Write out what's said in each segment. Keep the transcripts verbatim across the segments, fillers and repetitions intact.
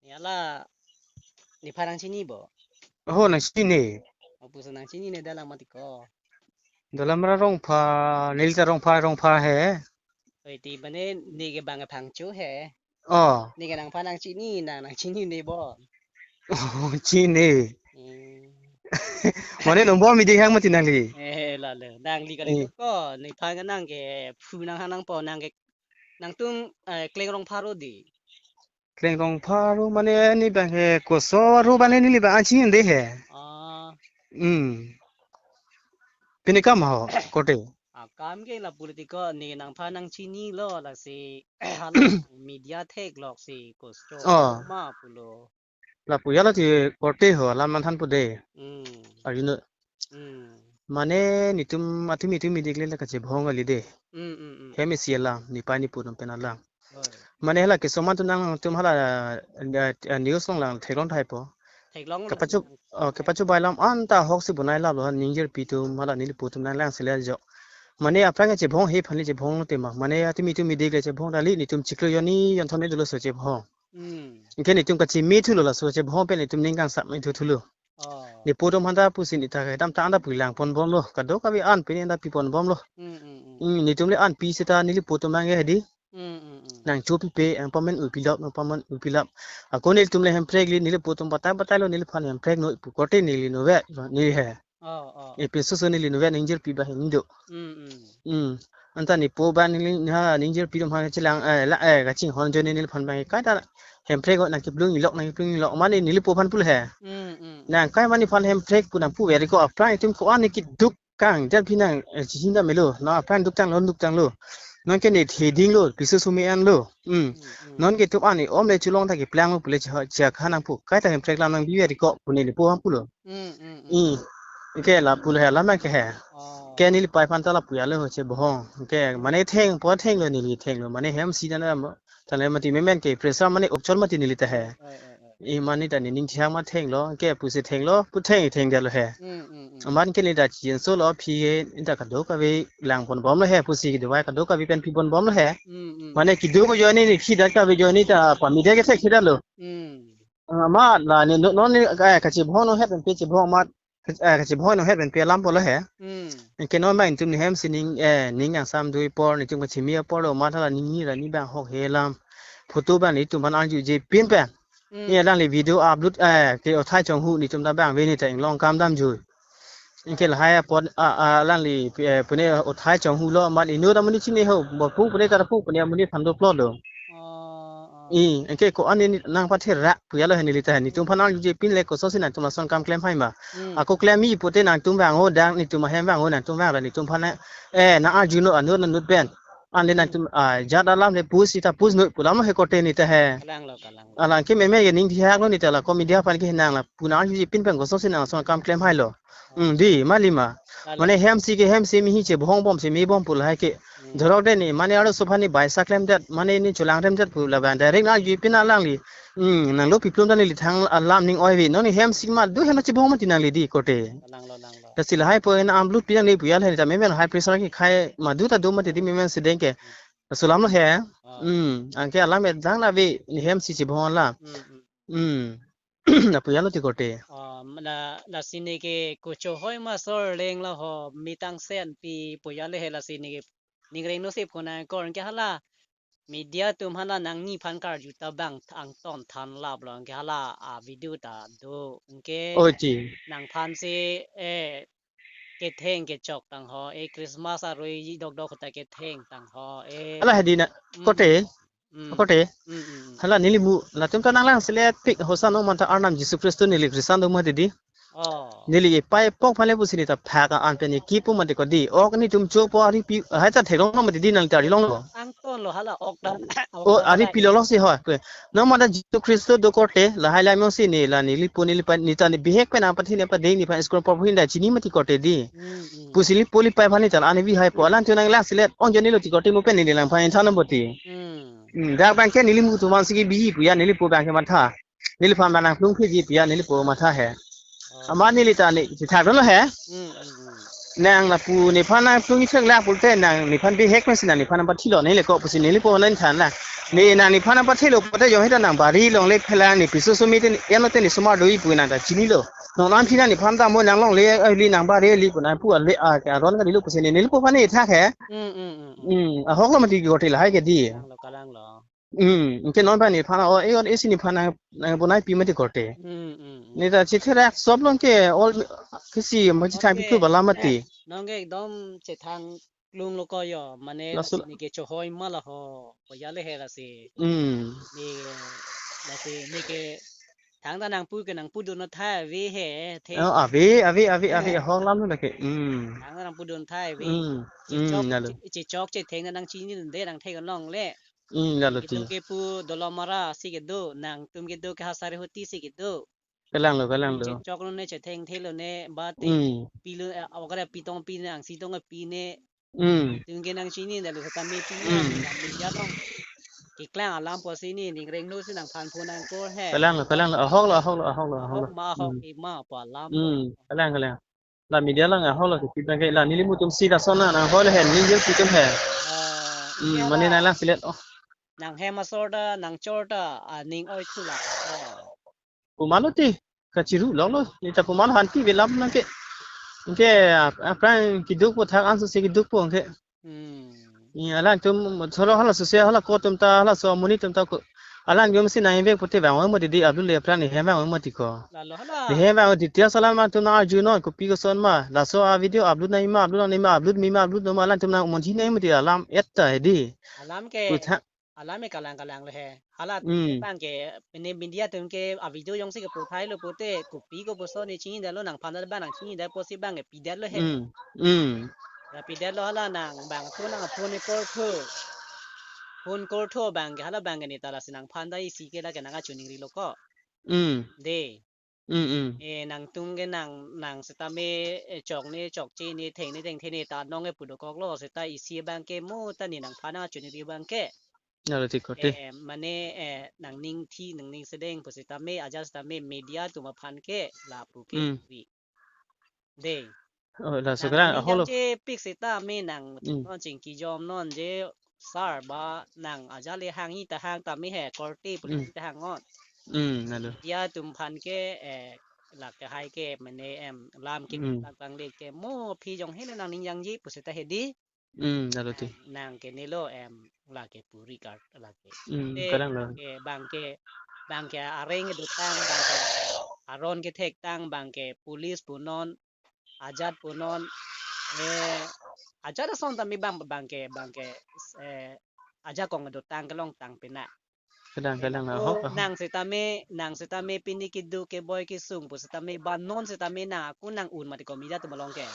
Hala, nephan nangchini bo? Oh, nangchini. Oh, pusi nangchinine, dalam mati ko. Dalam ra Rongpha, neli ta Rongpha, Rongpha he. Oi, ti mane ne ke bang phangcho he. Oh. Ne ke nangphan nangchini, nang nangchinine bo? Oh, chini. Hmm. Mane nombor mi dihang mati nangli. Eh, lalo. Nangli kali. Eh. Ko, nephan nang ke phu nang hanang po, nang ke, nangtum, eh, Kleng Rongpha ro di. Kleng Rongpha ro mane ne bang he koso ro mane neli bang anchini de he. Ah. Hmm. Pini kam ho, korte. Ah, kam ke lapu le ti ko, ne nangphan nangchinilo, lasi hala media theklok si koso. Oh. Ma pulo. Lapu ya lo ti korte ho, alam manthan pu de. Hmm. Are you know? Hmm. Mane netum atum itum idik le la kachebhong kali de. Hmm, hmm, hmm. Hem isi alam, nepei nepo atum pen alam. Oi. Mane hala keso atum nangtum hala, eh, eh, news along lang theklong thai po. Theklong. Kapacho, lang. Oh, kapachobai alam anta ahok si bonai lap lo, ningjirpi atum hala nelipo atum nanglang sila jo. Mane aphrang kachebhong he aphan le chebhong lo tema. Mane atum itum idik le chebhong kali, netum chiklo jonni jonthom ne dolo laso chebhong. Hmm. Anke netum kachimi thulo laso chebhong pen netum ning kangsam me thu thulo. Oh. Nepo atum aphanta pusi ne ta kedam ta anta pu lang ponbomlo. Kadokave an pine anta pi ponbomlo. Hmm, hmm, hmm. Hmm, netum le an pi seta nelipo atum abang ke hedi. Hmm, hmm, hmm. Nang chopipe, nang pamen upilap, nang pamen upilap. Ako nelitum le hemprek li, nelipo atum batai batai lo, neliphan hemprek noi pu korte neli inutvet, ne he. Oh, oh. E pinso so neli inutvet, ningjirpi abang he ning do. Hmm, hmm. Hmm. Anta nepo abang neli ha ningjirpi atum ha chelang, eh, la, eh, kachinghon ajoine neliphan abang kaita hemprek ko nangkeplung ilok, nangkeplung ilok. Mane nelipo aphan pulo he. Hmm, hmm. Nang kai mane nephan hemprek pu nangpu veri ko aphrang itum ko-an ne keduk kang, jan phi nang, eh, chihin dam melo. Na aphrang duk tanglo, duk tanglo. Non ke ne theding lo, piso sumi an lo. Hmm. Hmm, hmm. Non ke tup an ne om le chulong ta keplang lo pule chak, chak ha nangpu. Kaita hemprek alam nangbi veri ko pu nelipo aphan pulo. Hmm, hmm, hmm. Hmm. Anke lapu le he alam ke he. Oh. Ke nelipei aphanta lapu ya lo ho chebhong. Anke mane thengpo thenglo neli thenglo. Mane hem isi dan mo. Tale mati memen ke pressure mane okchol mati neli ta he. Oi, oi, oi. I mane ta nening thia ma thenglo. Anke pusi thenglo. Pu theng thengdetlo he. Hmm, hmm, hmm. Amat ke ne ta chinso lo phi he. Ne ta kadokave lang ponbomlo he. Pusi kedovai kadokave pen pi ponbomlo he. Hmm, hmm. Mane kedo ko ajoine ne khi dat kave ajoine ta pamide ke thekthedetlo. Hmm. Amat la ne no, non ne, eh, kachebhong no het pen pe chebhong amat, eh, kachebhong no het pen pe alam pulo he. Hmm. Anke non abang netum ne hem si ning, eh, ning kangsam dui apor netum kachimi apor lo amat hala ningni ra ne abang ahok he alam. Photo abang netum aphan arjuje pin pen. Hmm. Ne alangli video upload, eh, ke othai chonghu netum ta abang ve ne ta inglong kam damjui. Anke lahai apot, a, a, alangli, eh, pune othai chonghu lo amat inut amonit chini ho, bo pu pune ta pu pune amonit aphan doplotlo. Oh, oh. I, anke ko-an ne nangpathe ra pu ya lo he neli ta he. Netum aphan arjuje pin le koso si nangtum lason kam klem hai ma. Hmm. Ako klem-i pute nangtum vang ho dang netum ahem vang ho nangtum vang ra netum aphan, eh, nang arju non anut anut pen. An le nangtum, ah, jat alam le pusi ta pusi noi pu alam he korte ne ta he. Kalang lo, kalang lo. Alang ke meme ke ning thihak lo ne ta la ko media aphan ke nang lapu nang arjuje pin pen koso si nang lason kam klem hai lo. Hmm, di, mali ma. Kalang. Mane hem isi ke hem isi mi hi chebhong bom si mi bom pu lahai ke. Hmm. Dhorok de ne, mane arloso aphan ne baisa klemdet, mane ne cholang remdet pu labang. Direct nang arjuje pin alangli. Hmm, nang lo piplum ta neli thang alam ning oi ve. Non ne hem isi ma do hem chebhong mati nangli di korte. Kalang lo, lang lo. Lasi lahai po en upload pi nangli pu ya le ta memen high pressure ke khai ma do ta do mati di memen sedeng ke. Hmm. Laso alam lo he. Ah. Hmm, anke alam e dang na ve ne hem isi chebhong alam. Hmm, hmm. Hmm. Lapu ya lo ti korte. Ah, la, lasi ne ke kocho hoi ma sor leng lo ho mitang sen pi pu ya le he lasi ne ke ning reng no se phonang kor anke hala media atum hala nangniphan karju ta abang angton than lap lo anke hala a video ta do anke. Oi ti. Nangphan si, eh, ketheng kechok tang ho, eh, Christmas arui dokdok ta ketheng tang ho, eh. Hala hedi na, hmm, korte, hmm, korte. Hmm, hmm, hmm. Hala neli mu, latum ta nanglang selet pik hosa no manta Arnam Jisu Khristo neli Khristan do mati di. Oh. Neli epei epok aphan le pusi ne ta phak an pen ne kipu mati ko di. Ok netum chopo ari pi, hai ta theklong lo mati di nang ta ri long lo. Angton lo hala ok ta. Oh, ari pi lo lo si ho. Pe. No manta Jisu Khristo do korte, lahai lam si ne la nelipo nelipei ne ta ne bihek pen apathi ne padeng nephan school por hin da chini mati korte di. Hmm, hmm. Pusi nelipo nelipei aphan ne ta ani vi hai po alang tu nanglang selet ong ajoine lo ti korte mo pen neli nangphan than bom ti. Hmm. Hmm, dak abang ke neli mu atum aphan si kebi pu ya nelipo abang ke matha. Neliphan abang nangplung phiji pu ya nelipo matha he. Oh. Amat neli ta ne chithak lo he. Hmm, hmm, hmm. Nang lapu nephan nangplung ithek la pulote nang nephan bihek pen si nang nephan nangpathi lo neli ko pusi nelipo nangthan la. Ne nang nephan nangpathelo pote jong heta nang bari longle phela ne piso sumi te eno te ne sumar do-i pu nang ta chinilo. Non an phina nephan ta mo nang longle, eh, li nang bari li pu nang pu ale a ke aron kali lo pusi ne neli pu aphan ne thak he. Hmm, hmm, hmm, hmm. Hmm, ahok lo mati korte lahai ke dei. Kalang lo, kalang lo. Hmm, anke non aphan nephan o, eh, on isi nephan nang, nang bonai pi mati korte. Hmm, hmm, hmm. Ne ta chetherak sop long ke all kisi maji thang pi tu bala mati. Nonke ekdom chethang klung lo ko yo, mane laso lasi neke chohoi ma la ho, ko ya le he lasi. Hmm. Ne, lasi neke thangta nangpu ke nangpudun athai ave he, the. Oh, ave, ave, ave, ave, eh, ahok lam lo lake. Hmm. Thangta nangpudun athai ave. Hmm. Chechok, hmm, lalo. Che-, chechok chetheng nangchinidunde nang thek along le. Hmm, lalo ti. Itum kepu Dolamara si kedo, nangtum kedo ke Hasari Hoti si kedo. Kalang lo, kalang lo. Chechok lo ne, chethengthe lo ne, ba te, hmm, pilo, eh, awak ada pitong pi ne, angsi tong pi ne. Hmm. Itum ke nangchinidetlo setame pi ne, hmm, media along keklang alam pusi ne, ning rengno si nangphan phone nangkor he. Kalang lo, kalang lo, ahok lo, ahok lo, ahok lo, ahok lo. Ahok ma, ahok, hmm, e ma pu alam. Hmm, kalang, kalang. La media along ahok lo kepi abang ke la nelitum si lason nang hol he, ning je si tum he. Ah, hmm, iya mane la. Nang lang silet oh. Nang hem asor ta, nang chor ta, ah, ning oi thu la. Oh. Pu ma lo ti, kachiru lok lo, ne ta pu ma lo han pi ve lam nang ke. Anke, ah, aphrang keduk po thak anso si keduk po anke. Hmm. Ni alangtum thoro hala sose hala ko atum ta hala so amonit atum ta ko. Alangtum si nang ivek pote vang mati dei upload le aphrang ne hem vang mati ko. Lalo hala. Ne hem vang details alam atum nang arju non kopi koson ma. Laso a video upload nangji ma upload nangji ma upload me ma upload non ma alangtum nang monji nangji mati alam et ta he dei. Alam ke. Kutha. Alam ke kalang kalang lo he. Hala, hmm, abang ke, mane media atum ke a video jongsi kepu athai lo pote, kopi koposo ne chinidetlo nangphan abang nangchinidetpo si abang ke pidetlo he. Hmm. Hmm. Ya pidetlo hala nang abang thu nang phone call thu. Phone call thu abang ke hala abang ke ne ta lasi nangphan ta isi ke lake nang kachiningri lo ko. Hmm. Dei. Mm, mm. Eh, nangtum ke nang, nang setame, eh, chok ne, chokche ne, theng ne, thengthe ne, ta nonke pu dokok lo, seta isi abang ke mo ta ne nangphan nangchiningri abang ke. Lalo ti korte. Eh, mane, eh, nangning thi, nangning sedeng pu setame, ajat setame, media atum aphan ke, lapu ke, mm, ri. Dei. Oh, laso nang kerang, ning ahok lo. Jam je pik seta me nang, mm, non chingki jom non je sar ba nang ajat le hangji ta hang ta me he korte pu, mm, ta hang non. Mm, lalo. Media atum aphan ke, eh, lake hai ke mane em lam ke, mm, lang panglit ke mo aphi jong he nang ning jangji pu seta he dei. Hmm, lalo ti. Nang, nang ke nelo em lake puri card lake. Hmm, te kadang lo. Bang ke, bang ke, bang ke areng kedotang, bang ke aron kethektang, bang ke police punon, ajat punon, eh, ajat ason tame bang, bang ke, bang ke, eh, ajakong kedotang kelongtang pena. Kadang, kadang, oh, ahok, ahok. Nang setame, nang setame pini kedo keboi kesung pu setame ba non setame nang ako nang un mati ko media atum along ke.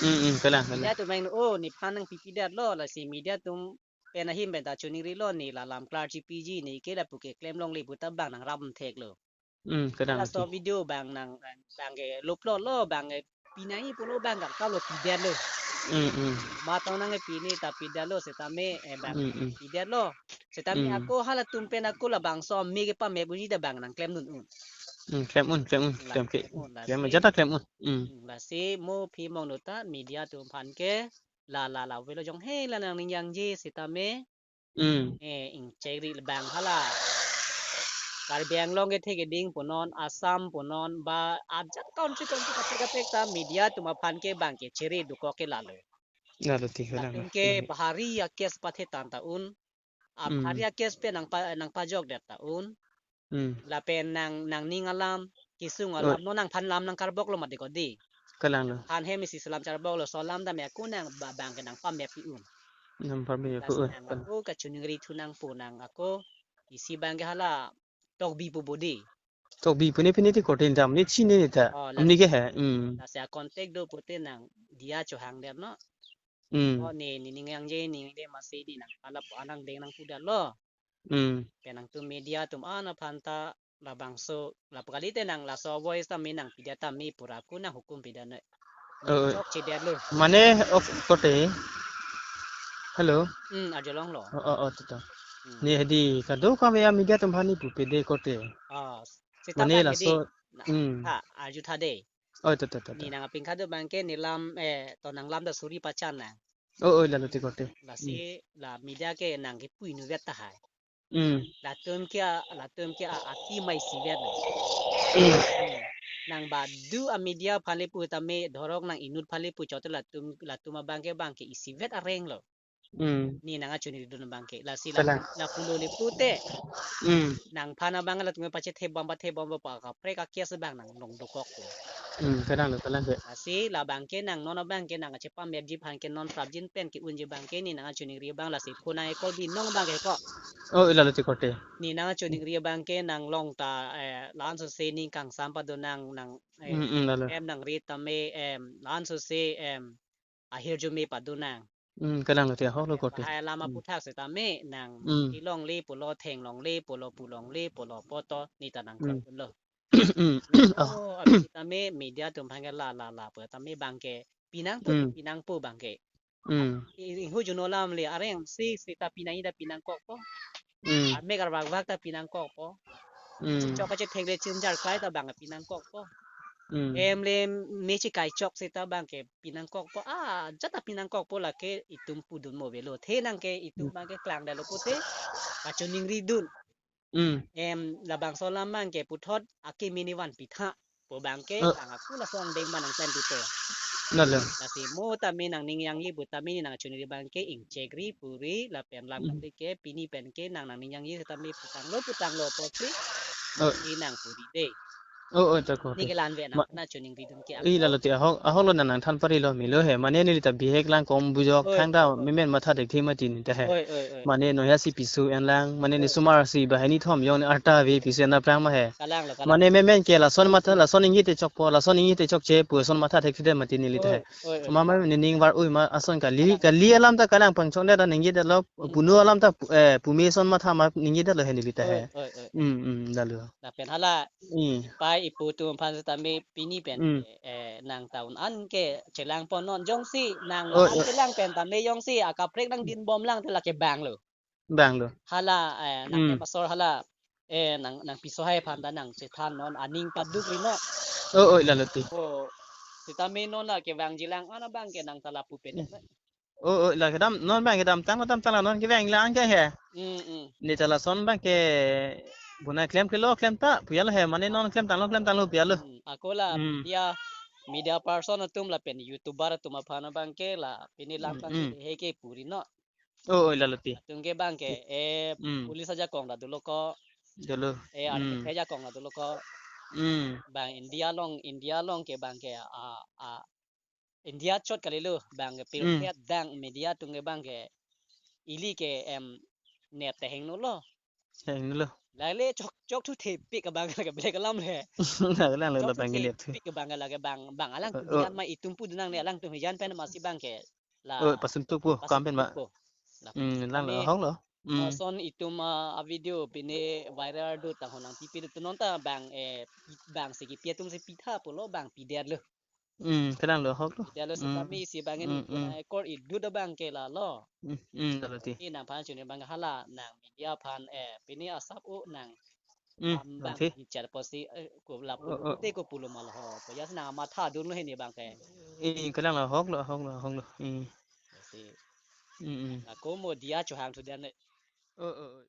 Hmm, hmm, kadang, kadang. Media atum main, oh, nephan nangpipi detlo, lasi media atum pen ahim pen ta chiningrilo, ne la lam klar chipiji, ne ke lapu keklem longle pu ta bang nang ram theklo. Hmm, kadang. Laso video bang nang, bang ke loplo lo, bang ke pinai pulo bang gak talo pidetlo. Mm, mm. Matong nang pini ta pidetlo setame, eh, bang, mm, mm, pidetlo. Setame, mm, ako halatum pen ako labangso me kepamep unji ta bang nang klemdun un. Mm, klem un, klem un, la, klem ke. Klem un, la klem si. Jata klem un. Mm. Mm, lasi mo aphi mong nota media atum aphan ke la la la avelo jong he la nang ning jangje setame. Hmm. Eh, ingchek ri bang hala. Karbi Anglong kethe keding punon, Assam punon, ba ajat country country kaprek kaprek ta media atum aphan ke bang ke chere dokok ke lalo. Lalo ti, lalo. Latum ke, hmm, bahari a case pathe tan ta un. A, hmm, bahari a case pen nang pa, nang pajok det ta un. Hmm. Lapen nang, nang ning alam, kesung alam, oh, no nangphan lam nang karboklo mati ko dei. Kalang lo. Phan hem isi selam charboklo, so alam tame ako nang ba, bang ke nang pamep pi un. Nang pamep pi un. Lasi nang ako kachiningri thu nangpo nang ako, isi bang ke hala Tokbi pu bodi. Tokbi pu ne pini ti korte dam ne chini ne ta. Oh, amni ke he. Hmm. Lasi a contact do pute nang diya chohang der no. Hmm. Oh, ne, ne ning jangje ne de masi di nang hala anang deng nang pudetlo. Hmm. Ke nangtum media atum an aphan ta labangso lapu kalite nang laso voice ta me nang pidet ta me pura ako nang hukum pidet ne. Oh, oh. Chokchedetlo. Mane ok korte. Hello. Hmm, arjulonglo. Oh, oh, oh, to, to. Hmm. Ne hedi kadokave a media atum aphan ne pupe dei korte. Ah, seta mane bang hedi laso, na, hmm, ha, arju tha dei. Oh, to, to, to, to. Ne nang apin khado bang ke ne lam, eh, to nang lam ta suri pachan nang. Oh, oh, lalo ti korte. Lasi, hmm, la media ke nang kepu inutvet tahai. Hmm. Latum ke a, latum ke a, ati mai isivet lo. Hmm. Hmm. Nang badu a media aphan le pu tame, dhorok nang inut aphan le pu chot latum, latum abang ke bang ke isivet areng lo. Hmm. Ne nang kachiningridun abang ke. Lasi la, kalang, lapulo le pute. Hmm. Nangphan abang latum pachethebom, pathebom pa kaprek a-case abang nang long dokok po. Hmm, kalang lo, kalang ke. Lasi labang ke nang non abang ke nang kachepamepji aphan ke non prapjin pen ke-unji abang ke ne nang kachiningri abang lasi phone nang e-call binong abang ke ko. Oh, ila lo ti korte. Ne nang kachiningri abang ke nang long ta, eh, la-an sose ning kangsam pado nang, nang, eh, Hmm, hmm, lalo. Em nang rit tame, em, la-an sose, em, ahirjume pado nang. Hmm, kalang lo ti ahok lo korte. Lahai alam Hmm. aphuthak setame nang Hmm. kelongle pulo, thenglongle pulo, pulongle pulo poto ne ta nang Hmm. kordunlo. Hmm. Oh. Oh, abi tame media atum aphan ke la la la pu tame abang ke pinangpo, Hmm. pinangpo abang ke. Hmm. I, inghu juno alam le areng si seta pinang ida pinangkokpo. Hmm. Armek arvakvak ta pinangkokpo. Hmm. Chok kachetheklek chimjar klai ta abang pinangkokpo. Hmm. Em le me chekai chok seta abang ke pinangkokpo. Ah, jat ta pinangkokpo lake itum pudun mo avelo. The nang ke itum Hmm. abang ke klangdetlo pute kachiningridun. Hmm. Em, labangso alam abang ke puthot akimi ne vanpi tha pu abang ke Oh. bang aku laso angdeng abang nang plan dito. Lalo. Lasi mo tame nang ning yangji pu tame ne nang kachiningri abang ke ingchekri puri lapen lam Hmm. kali ke pini pen ke nang nang ning yangji tame putanglo putanglo pu si Oh. ne nang puri de. Oh, oh, chakor. Ne ke la-an ave nang Ma- nang kachiningridun ke. Eh, ako. Lalo ti ahok, ahok lo nang nangthan pari lo melo he. Mane neli ta bihek lang kom bujok Oi, thangta oi, oi. Memen matha thekthe mati ne ta he. Oi, oi, oi. Mane noya si piso en lang, mane ne Oi. Sumar si bahai ni thom jong ne arta ave piso en aphrang ma he. Kalang lo, kalang. Mane memen ke lason matha, lason ingit te chokpo, lason ingit te chokche, pu ason matha thekthe mati neli ta he. Oi, oi, oi. Sumar ma ne ning var oi ma ason kali, kalang, kali alam ta kalang pangchong da ningit lo, Hmm. Punu alam ta pu-, eh, pumi ason matha ma ningit lo he neli ta he. Oi, oi, oi. Hmm, hmm, lalo. Lapen hala Hmm. Pai ipu atum aphan setame pini pen Hmm. ke, eh, nang ta un-an ke chelangpon non jongsi nang Oh, un-an oh. Chelang pen tame jongsi akaprek nang dinbom lang te lake bang lo. Bang lo. Hala, eh, nang Hmm. Em asor hala, eh, nang, nang piso hai aphan ta nang chethan non aning paduk ri no. Oh, oh, lalo ti. Oh, setame non la kevangji lang an abang ke nang ta lapu pen Hmm. Ne. Oh, oh, la kedam, non abang kedamtang, kedamtang la non kevang lang ke he. Hmm, hmm. Ne ta lason abang ke bonai klem kelo, klem ta, pu ya lo he, mane non klemtanglo, klemtanglo, pu ya lo. Hmm, ako la Hmm. media, media person atum lapen YouTuber atum aphan abang ke la, pini lam Hmm, abang hmm. Ke he ke puri no. Oh, oh, lalo ti. Atum ke abang ke, eh, Hmm. Police ajakong ta dolo ko. Dolo. Eh, army Hmm. ke ajakong ta dolo ko. Hmm. Bang India along, India along ke abang ke, ah, ah, India chot kalilo, bang ke Hmm. Pilpet dang media atum ke abang ke ili ke em net te hingno lo. Hingno lo. Lale chok, chok thu thepik abang ke black alam le. Kalang lo Chok thu labang ke net thu. Thepik abang ke lake bang, bang alang Oh, tu oh. Hijan ma itum pudun nang ne alangtum hijan pen masi abang ke la Oh, pasun tu pu, pasun kam pen tu ma. Pu. La Hmm, lang lo, kami hong lo. Hmm. Lason itum, ah, a video pine viral do ta honang pipi do tu non ta bang, eh, bang si kipi atum si pitha pulo bang pidet lo. Hmm, kalang lo hok lo. Pidet lo Hmm. Setame si bang ini Hmm, hmm. Puna ekor idut abang ke la lo. Hmm, hmm, lalo ti. Ini nangphan chuni abang hala nang media aphan, eh, pini asap o nang Hmm, am bang nanti. Bichar posi, eh, ko lapu Oh, oh. Te ko pulo ma lo ho. Ko ya si nang matha dun lo hini abang ke. Eh, kalang lo hok lo, hok lo, hok lo. Hmm. Si. Hmm, hmm. Ako mo dia chohang thu dia ne. Oh, oh, oh.